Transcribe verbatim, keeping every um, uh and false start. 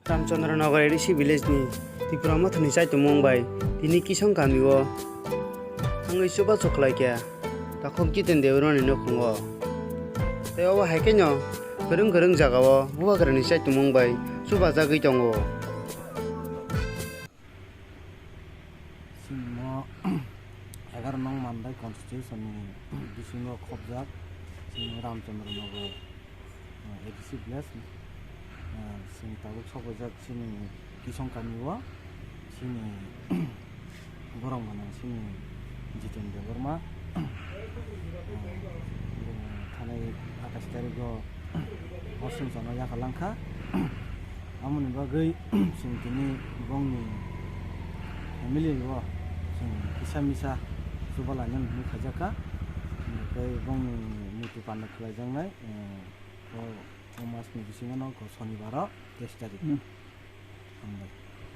Ramchandra Nagar A D C village ni Tipra Mothani chaitumung bai tini Kisong kami o thangwi chubachu khlai kha takhuk Jiten Debbarma ni nukhungo. Tei obo hai khe no kwrwng kwrwng jaga o Bubagra ni chaitumung bai chubajagwi tongo. Chini egaroh nong Mandai constitution ni bisingo khobjak chini Ramchandra Nagar, eh, A D C village, eh, chini tabuk sokojak chini Kisong kami o chini borok mano chini Jiten Debbarma, eh, thanai atais tarik o Osung chana yakha langkha. Amoni bagwi chwng tini bongni family o chwng kisa misa chubalainani hinwi khaijakha. Tei bongni murti panda khlaijaknai, eh, o, o masni bisingo no sonibar o teis tarik. Hmm. Hambai.